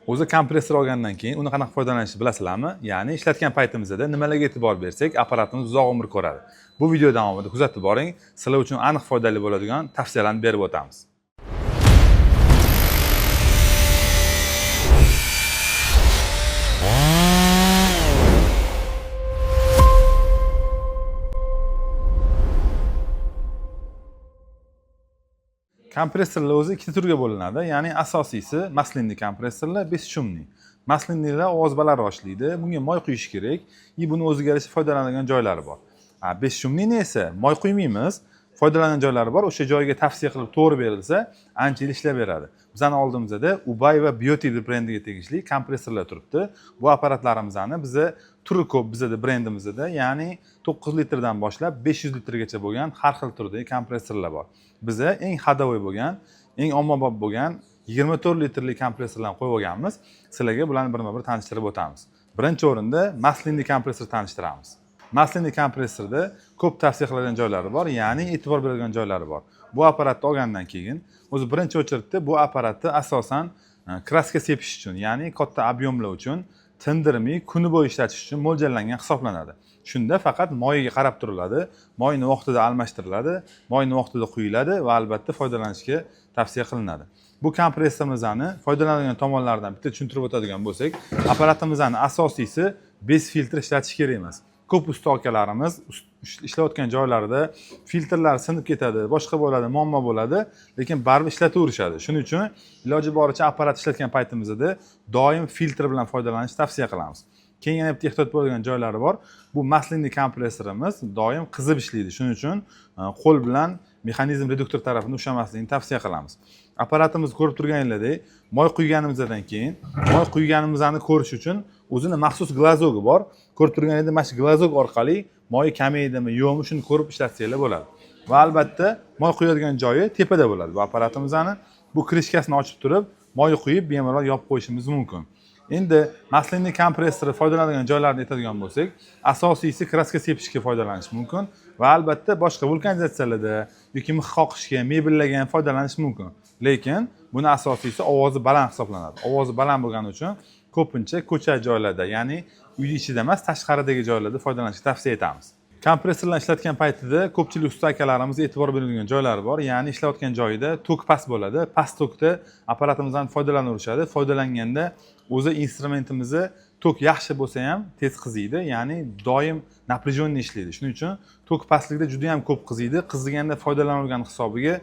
O'zi kompressor olgandan keyin uni qanaqa foydalanishni bilasizlarmi? Ya'ni ishlatgan paytimizda nimalarga e'tibor bersak, apparatimiz uzoq umr ko'radi. Bu video davomida kuzatib boring, sizlar uchun aniq foydali bo'ladigan tavsiyalarni berib o'tamiz. Kompressorlar o'zi ikkita turga bo'linadi. Ya'ni asosiysi масляный kompressorlar, бесшумный. Масляный lar ovoz balandroq ishlaydi. Bunga moy quyish kerak. И buni o'ziga yarasha foydalanadigan joylari bor. Бесшумный ni esa moy quymaymiz. Foydalangan joylari bor. O'sha joyga tavsiya qilib to'g'ri berilsa, ancha yil ishlab beradi. Bizani oldimizda Ubay va Biotil brendiga tegishli kompressorlar turibdi. Bu apparatlarimizni biza turi ko'p bizada brendimizda, ya'ni 9 litrdan boshlab 500 litrgacha bo'lgan har xil turdagi kompressorlar bor. Biza eng ходовой bo'lgan, eng ommabop bo'lgan 24 litrli kompressorlarni qo'yib olganmiz. Sizlarga bularni birma-bir tanishtirib o'tamiz. Birinchi o'rinda масляный kompressor tanishtiramiz. Масляный kompressorda ko'p tavsiya qiladigan joylari bor, ya'ni e'tibor beradigan joylari bor. Bu apparatni olgandan keyin o'zi birinchi очередь da bu apparatni asosan краска sepish uchun, ya'ni katta объем lar uchun tindirmay kuni bo'yi ishlatish uchun mo'ljallangan hisoblanadi. Shunda faqat moyiga qarab turiladi, moyni vaqtida almashtiriladi, moyni vaqtida quyiladi va albatta foydalanishga tavsiya qilinadi. Bu kompressorimizni foydalanadigan tomonlaridan bitta tushuntirib o'tadigan bo'lsak, apparatimizni asosiysi без filtr ishlatish kerak emas. Ko'p usta akalarimiz ishlayotgan joylarida filtrlar sinib ketadi, boshqa bo'ladi, muammo bo'ladi, lekin baribir ishlataverishadi. Shuning uchun iloji boricha apparat ishlatgan paytimizda doim filtr bilan foydalanishni tavsiya qilamiz. Keyin yana bitta ehtiyot bo'ladigan joylari bor. Bu масляный kompressorimiz doim qizib ishlaydi. Shuning uchun qo'l bilan mexanizm reduktor tarafini ushlamaslikni tavsiya qilamiz. Apparatimizni ko'rib turganinglardek, moy quyganimizdan keyin moy quyganimizni ko'rish uchun o'zini maxsus глазок i bor. Ko'rib turganingizda mana shu глазок orqali moyi kamaydimi, yo'qmi shuni ko'rib ishlatsanglar bo'ladi. Va albatta moy quyadigan joyi tepada bo'ladi bu apparatimizni. Bu крышка sini ochib turib, moy quyib bemalol yopib qo'yishimiz mumkin. Endi масляный kompressorni foydalanadigan joylarini aytadigan bo'lsak, asosiysi краска sepishga foydalanish mumkin va albatta boshqa vulkanizatsiyalarda yoki mix qoqishga, mebellarga ham foydalanish mumkin. Lekin buni asosiysi ovozi baland hisoblanadi. Ovozi baland bo'lgani uchun ko'pincha ko'cha joylarda, ya'ni uy ichida emas, tashqaridagi joylarda foydalanishni tavsiya etamiz. Kompressorlarni ishlatgan paytida ko'pchilik usta akalarimiz e'tibor beradigan joylari bor. Ya'ni ishlayotgan joyida tok past bo'ladi. Past tokda apparatimizdan foydalanaverishadi. Foydalanganda o'zi instrumentimizni tok yaxshi bo'lsa ham tez qiziydi, ya'ni doim напряженный ishlaydi. Shuning uchun tok pastligida juda ham ko'p qiziydi. Qiziganda foydalanilgan hisobiga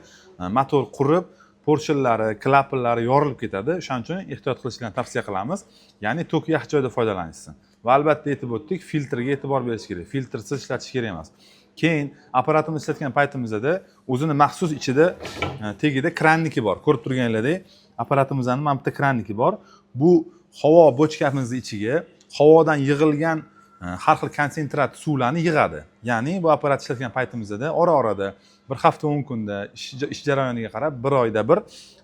motor qurib, porshinlari, klapanlari yorilib ketadi. O'shaning uchun ehtiyot qilishlarni tavsiya qilamiz. Ya'ni tok yaxshi joyda foydalanishsin. Va albatta aytib o'tdik, filtrga e'tibor berish kerak. Filtrsiz ishlatish kerak emas. Keyin apparatimizni ishlatgan paytimizda o'zini maxsus ichida tagida кранник i bor. Ko'rib turganlaridek, apparatimizni mana bitta кранник i bor. Bu havo bochkamizni ichiga havodan yig'ilgan har xil konsentrat suvlarni yig'adi. Ya'ni bu apparat ishlatgan paytimizda ora-orada bir hafta 10 kunda ish jarayoniga qarab bir oyda bir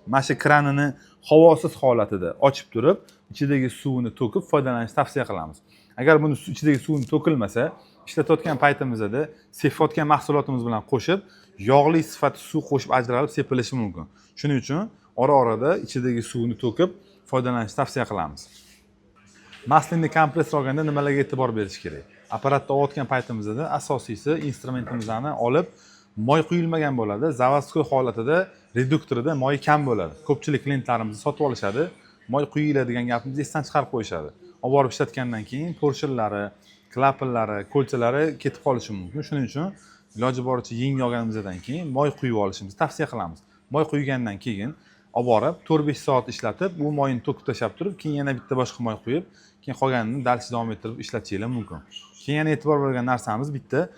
mana shu kranini havosiz holatida ochib turib, ichidagi suvini to'kib foydalanishni tavsiya qilamiz. Agar buni ichidagi suvini to'kilmasa, ishlatayotgan paytimizda sepayotgan mahsulotimiz bilan qo'shib, yog'li sifatli suv qo'shib ajralib sepilishi mumkin. Shuning uchun ora-orada ichidagi suvni to'kib foydalanishni tavsiya qilamiz. Масляный kompressor olganda nimalarga e'tibor berish kerak? Apparatni olayotgan paytimizda asosiysi instrumentimizni olib moy quyilmagan bo'ladi. Заводской holatida reduktorida moy kam bo'ladi. Ko'pchilik klientlarimiz sotib olishadi. Moy quyiladigan gapimizni esdan chiqarib qo'yishadi. Olib borib ishlatgandan keyin porshinlari, klapanlari, кольца lari ketib qolishi mumkin. Shuning uchun iloji boricha yangi olganimizdan keyin moy quyib olishimizni tavsiya qilamiz. Moy quygandan keyin olib borib 4-5 soat ishlatib, bu moyni to'kib tashlab turib, keyin yana bitta boshqa moy quyib, keyin qolganini дальше davom ettirib ishlatishinglar mumkin. Keyin yana e'tibor bergan narsamiz bitta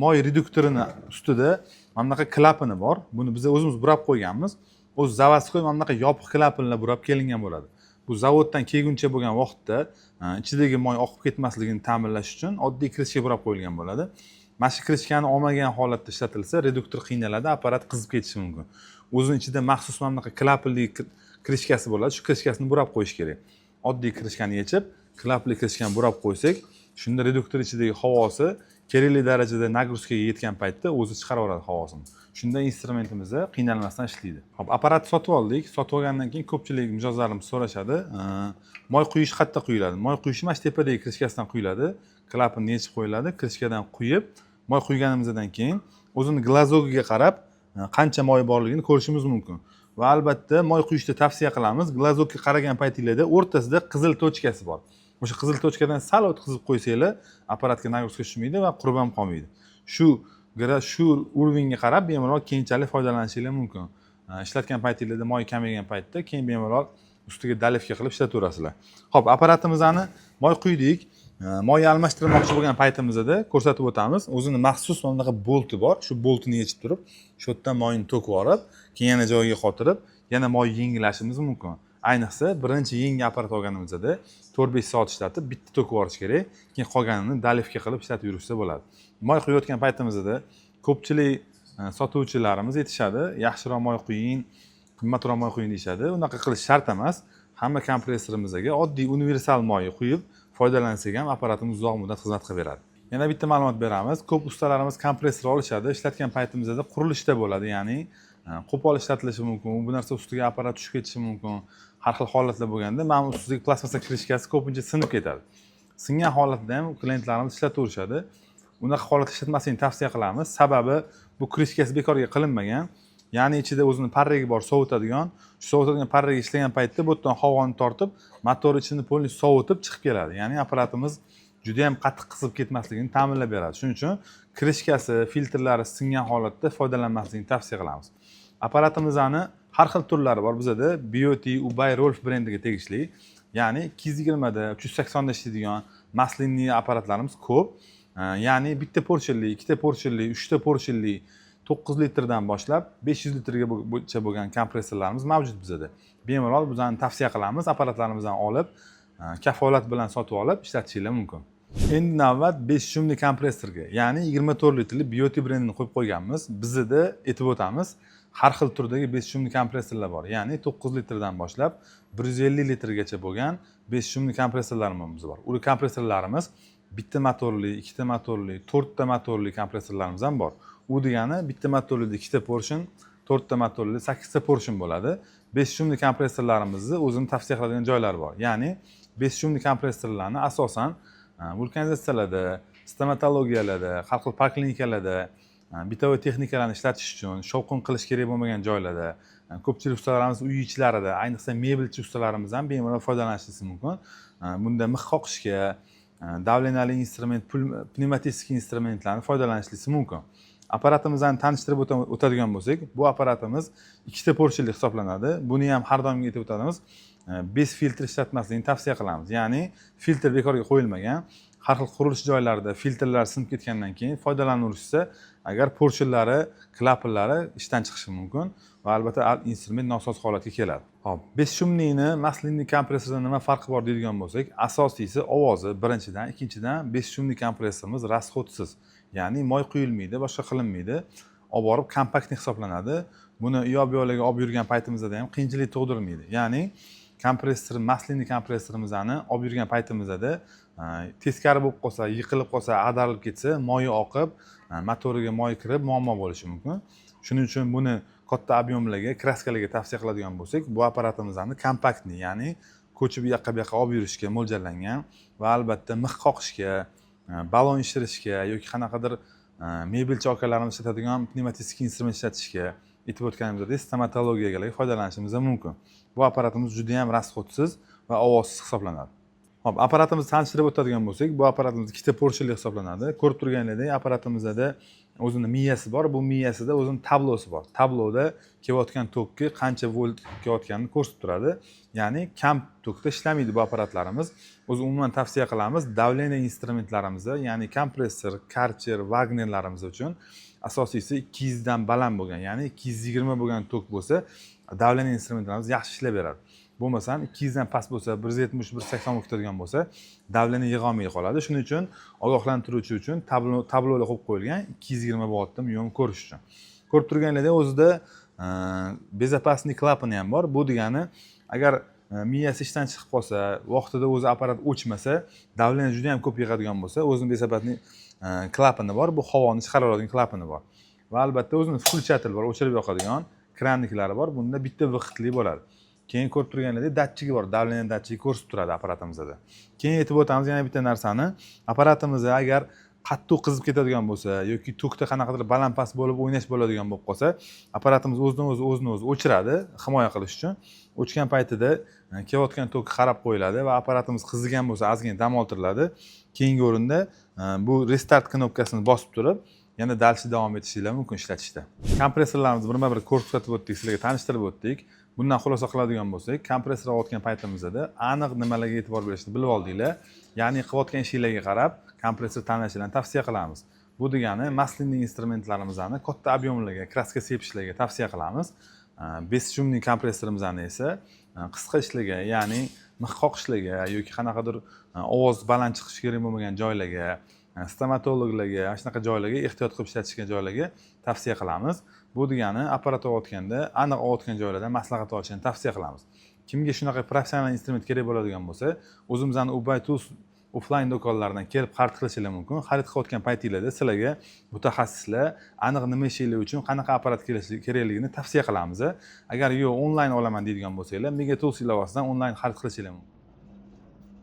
moy reduktorini ustida mana bunaqa klapani bor. Buni biz o'zimiz burab qo'yganmiz. O'zi заводской mana bunaqa yopiq klapanlar burab kelingan bo'ladi. Bu zavoddan kelguncha bo'lgan vaqtda ichidagi moy oqib ketmasligini ta'minlash uchun oddiy крышка burab qo'yilgan bo'ladi. Mana shu крышка ni olmagan holatda ishlatilsa, reduktor qiynaladi, apparat qizib ketishi mumkin. O'zini ichida maxsus mana bunaqa klapanli крышка si bo'ladi. Shu крышка sini burab qo'yish kerak. Oddiy крышка ni yechib, klapanli крышка ni burab qo'ysak, shunda reduktor ichidagi havosi Kerakli darajada нагрузка ga yetgan paytda o'zi chiqarib yuboradi havosini. Shunda instrumentimiz qiynalmasdan ishlaydi. Hop, apparat sotib oldik. Sotib olgandan keyin ko'pchilik mijozlarimiz so'rashadi, moy quyish qayerda quyiladi? Moy quyish mana shu tepadagi крышка sidan quyiladi. Klapanni yechib qo'yiladi, крышка dan quyib, moy quyganimizdan keyin o'zini глазок iga qarab qancha moy borligini ko'rishimiz mumkin. Va albatta moy quyishda tavsiya qilamiz, глазок ka qaragan paytinglarda o'rtasida qizil точка si bor. O'sha qizil точка dan sal o'tkazib qo'ysanglar, apparatga нагрузка tushmaydi va qurib ham qolmaydi. Shu уровень ga qarab bemalol keyinchalik foydalanishinglar mumkin. Ishlatgan paytinglarda moy kamaygan paytda keyin bemalol ustiga доливка qilib ishlataverasizlar. Ho'p, apparatimizni moy quydik. Moy almashtirmoqchi bo'lgan paytimizda ko'rsatib o'tamiz, o'zini maxsus mana bunaqa bolti bor. Shu boltini yechib turib, shu yerdan moyni to'kib yuborib, keyin yana joyiga qotirib, yana moy yengillashimiz mumkin. Ayniqsa birinchi yangi apparat olganimizda 4-5 soat ishlatib, bitta to'kib yuborish kerak, keyin qolganini доливка qilib ishlatib yurishsa bo'ladi. Moy quyayotgan paytimizda ko'pchilik sotuvchilarimiz aytishadi, yaxshiroq moy quying, qimmatroq moy quying deyishadi. Unaqa qilish shart emas. Hamma kompressorimizga oddiy universal moy quyib foydalansak ham, apparatimiz uzoq muddat xizmat qilib beradi. Yana bitta ma'lumot beramiz. Ko'p ustalarimiz kompressor olishadi, ishlatgan paytimizda qurilishda bo'ladi, ya'ni qo'pol ishlatilishi mumkin, bu narsa ustiga apparat tushib ketishi mumkin. Har xil holatlar bo'lganda mana bu ustidagi plastmassa крышка si ko'pincha sinib ketadi. Singan holatda ham klientlarimiz ishlataverishadi. Unaqa holatda ishlatmaslikni tavsiya qilamiz. Sababi bu крышка si bekorga qilinmagan, ya'ni ichida o'zini parrigi bor sovutadigan. Shu sovutadigan parrigi ishlagan paytda bu yerdan havoni tortib, motor ichini полностью sovutib chiqib keladi, ya'ni apparatimiz juda yam qattiq qizib ketmasligini ta'minlab beradi. Shuning uchun крышка si, filtrlari singan holatda foydalanmaslikni tavsiya qilamiz. Apparatimizni har xil turlari bor bizada. BOT, Ubay, Rolf brendiga tegishli, ya'ni 220da, 380da ishlaydigan масляный apparatlarimiz ko'p. Ya'ni bitta поршень li, ikkita поршень li, uchta поршень li, 9 litrdan boshlab 500 litrgacha bo'lgan kompressorlarimiz mavjud bizada. Bemalol bizani tavsiya qilamiz, apparatlarimizdan olib, kafolat bilan sotib olib ishlatishinglar mumkin. Endi navbat бесшумный kompressorga, ya'ni 24 litrli BOT brendini qo'yib qo'yganmiz. Bizada aytib o'tamiz, har xil turdagi бесшумный kompressorlar bor, ya'ni 9 litrdan boshlab 150 litrgacha bo'lgan бесшумный kompressorlarimiz bor. U kompressorlarimiz bitta motorli, ikkita motorli, to'rtta motorli kompressorlarimiz ham bor. U degani bitta motorlida ikkita поршень, to'rtta motorli sakkizta поршень bo'ladi. Бесшумный kompressorlarimizni o'zini tavsiya qiladigan joylari bor, ya'ni бесшумный kompressorlarni asosan vulkanizatsiyalarda, stomatologiyalarda, har xil poliklinikalarda, бытовой texnikalarni ishlatish uchun shovqin qilish kerak bo'lmagan joylarda, ko'pchilik ustalarimiz uy ichlarida, ayniqsa mebelchi ustalarimiz ham bemalol foydalanishligi mumkin. Bunda mix qoqishga, давление li instrument, пневматический instrumentlarni foydalanishligi mumkin. Apparatimizni tanishtirib o'tadigan bo'lsak, bu apparatimiz ikkita поршень li hisoblanadi. Buni ham har doimgi aytib o'tamiz, без filtr ishlatmaslikni tavsiya qilamiz, ya'ni filtr bekorga qo'yilmagan. Har xil qurilish joylarida filtrlar sinib ketgandan keyin foydalanilsa agar, поршень lari, klapanlari ishdan chiqishi mumkin va albatta instrument nosoz holatga keladi. Hop, бесшумный ni масляный kompressordan nima farqi bor deydigan bo'lsak, asosiysi ovozi birinchidan, ikkinchidan бесшумный kompressorimiz расход siz, ya'ni moy quyilmaydi, boshqa qilinmaydi, olib borib компактный hisoblanadi. Buni u yoq bu yoqlarga olib yurgan paytimizda ham qiyinchilik tug'dirmaydi, ya'ni kompressor, масляный kompressorimizni olib yurgan paytimizda teskari bo'lib qolsa, yiqilib qolsa, ag'darilib ketsa, moyi oqib, motoriga moy kirib, muammo bo'lishi mumkin. Shuning uchun buni katta объем larga, краска larga tavsiya qiladigan bo'lsak, bu apparatimizni компактный, ya'ni ko'chib u yoqqa bu yoqqa olib yurishga mo'ljallangan va albatta mix qoqishga, balon shishirishga yoki qanaqadir mebelchi akalarimiz ishlatadigan пневматический instrument ishlatishga, aytib o'tganimizdek, stomatologiyaga foydalanishimiz ham mumkin. Bu apparatimiz juda yam расход siz va ovozsiz hisoblanadi. Hop, apparatimizni tanishtirib o'tadigan bo'lsak, bu apparatimiz ikkita поршень li hisoblanadi. Ko'rib turganingizdek, apparatimizda o'zini miyasi bor. Bu miyasida o'zini tablosi bor. Tabloda kelayotgan tokki qancha volt kelayotganini ko'rsatib turadi, ya'ni kam tokda ishlamaydi bu apparatlarimiz. O'zi umuman tavsiya qilamiz, давление instrumentlarimizni, ya'ni kompressor, karcher, vagnerlarimiz uchun asosiysi 200dan baland bo'lgan, ya'ni 220 bo'lgan tok bo'lsa, давление instrumentlarimiz yaxshi ishlab beradi. Bo'lmasam 200dan past bo'lsa, 170, 180 bo'lib ketadigan bo'lsa, давление yig'olmay qoladi. Shuning uchun ogohlantiruvchi uchun tablolar qo'yib qo'yilgan, 220 bo'lyaptimi yo'qmi ko'rish uchun. Ko'rib turganinglardek, o'zida безопасный klapani ham bor. Bu degani agar miyasi ishdan chiqib qolsa, vaqtida o'zi apparat o'chmasa, давление juda yam ko'p yig'adigan bo'lsa, o'zini беспроводный klapani bor, bu havoni chiqarib oladigan klapani bor va albatta o'zini включатель bor, o'chirib yoqadigan краник lari bor. Bunda bitta выход li bo'ladi. Keyin ko'rib turganingizdek, datchigi bor, давление datchigi ko'rsatib turadi apparatimizda. Keyin aytib o'tamiz yana bitta narsani: apparatimizda agar qattiq qizib ketadigan bo'lsa yoki tokda qanaqadir baland past bo'lib o'ynash bo'ladigan bo'lib qolsa, apparatimiz o'zidan o'zi o'zini o'zi o'chiradi himoya qilish uchun. O'chgan paytida kelayotgan tok qarab qo'yiladi va apparatimiz qizigan bo'lsa, ozgina dam oltiriladi. Keyingi o'rinda bu restart knopkasini bosib turib, yana дальше davom etishinglar mumkin ishlatishda. Kompressorlarimizni birma bir ko'rsatib o'tdik, sizlarga tanishtirib o'tdik. Bundan xulosa qiladigan bo'lsak, kompressor olayotgan paytimizda aniq nimalarga e'tibor berishni bilib oldinglar. Ya'ni qilayotgan ishinglarga qarab kompressor tanlashinglarni tavsiya qilamiz. Bu degani масляный instrumentlarimizni katta объем larga, краска sepishlarga tavsiya qilamiz. Бесшумный kompressorimizni esa qisqa ishlarga, ya'ni mix qoqishlarga yoki qanaqadir ovoz baland chiqishi kerak bo'lmagan joylarga, stomatologlarga, ana shunaqa joylarga, ehtiyot qilib ishlatishgan joylarga tavsiya qilamiz. Bu degani apparat olayotganda aniq olayotgan joylardan maslahat olishni tavsiya qilamiz. Kimga shunaqa professional instrument kerak bo'ladigan bo'lsa, o'zimizni Ubay Tools offlayn do'konlaridan kelib xarid qilishinglar mumkin. Xarid qilayotgan paytinglarda sizlarga mutaxassislar aniq nima ishinglar uchun qanaqa apparat kerakligini tavsiya qilamiz. Agar yo'q, onlayn olaman deydigan bo'lsanglar, Mega Tools ilovasidan onlayn xarid qilishinglar mumkin.